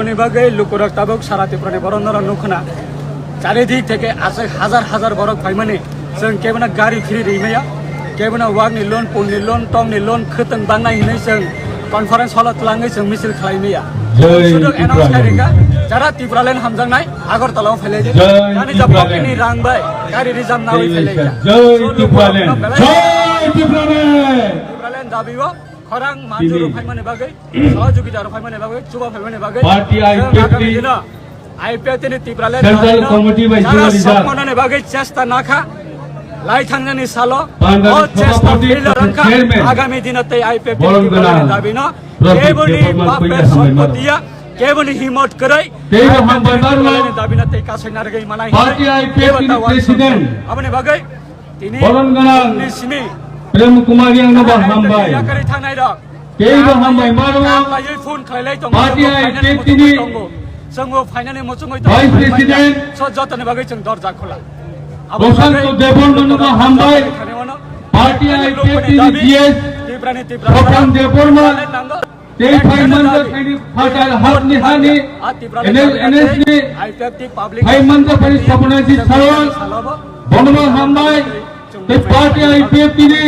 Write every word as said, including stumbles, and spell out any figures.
Ni bagwi lukurok tabuk sara Tripura ni borok norok nukho na. Charidik theke aswk hazar hazar borok phaimani, chwng kebono gari free rimaya, kebono wak ni loan, pun ni loan, tong ni loan, khwtwng bangnai hinwi chwng conference hall o twlangwi chwng misil khlai maya. Jai Sudu announce Tripura khai Land. Rikha, jara Tripura Land hamjaknai Agartala o phailai di. Jai Nani Tripura jabok Land. Ni rang bai gari rijam nawi Jai phailai Tripura kha. Land. Sudu Jai Tripura Land. Belai Jai Tripura Land. Tripura Land dabi o khorang manjuro Tini. Phaimani bagwi, sahajogita rok phaimani bagwi, chuba phaimani bagwi. Party Chwng I P F T agami dino I P F T ni Tripura Land Central Committee bai jara Jyoti Sir. Sokmanani bagwi chesta nakha. Lai thangnani salo Pandani o chesta Sabhapati failure wngkha. Chairman. Agami dino tei I P F T ni Borom Tripura Land Gana. Dabino Pratik keboni Debbarma pape Punya Hambai Maro. Sorpotiya, keboni himot kwrwi Tei I P F T ni Hambai Tripura Maro. Land dabino tei kasai narwgwi manai Party hinwi I P F T ni Debbarma President. Aboni bagwi tini Borom Gana ni simi Prem Kumar Yang no ba hambai. Yakari thangnai rok. Teibo hambai maro. Party I P F T ni Vice President Prashanto Debbarma no hambai. Party I P F T ni G S Swapan Debbarma. Tei phaimanja khaini phatar hapni hani N S ni phaimanja khaini Swapanajit Sarwal. Bonobo hambai. Tei party I P F T ni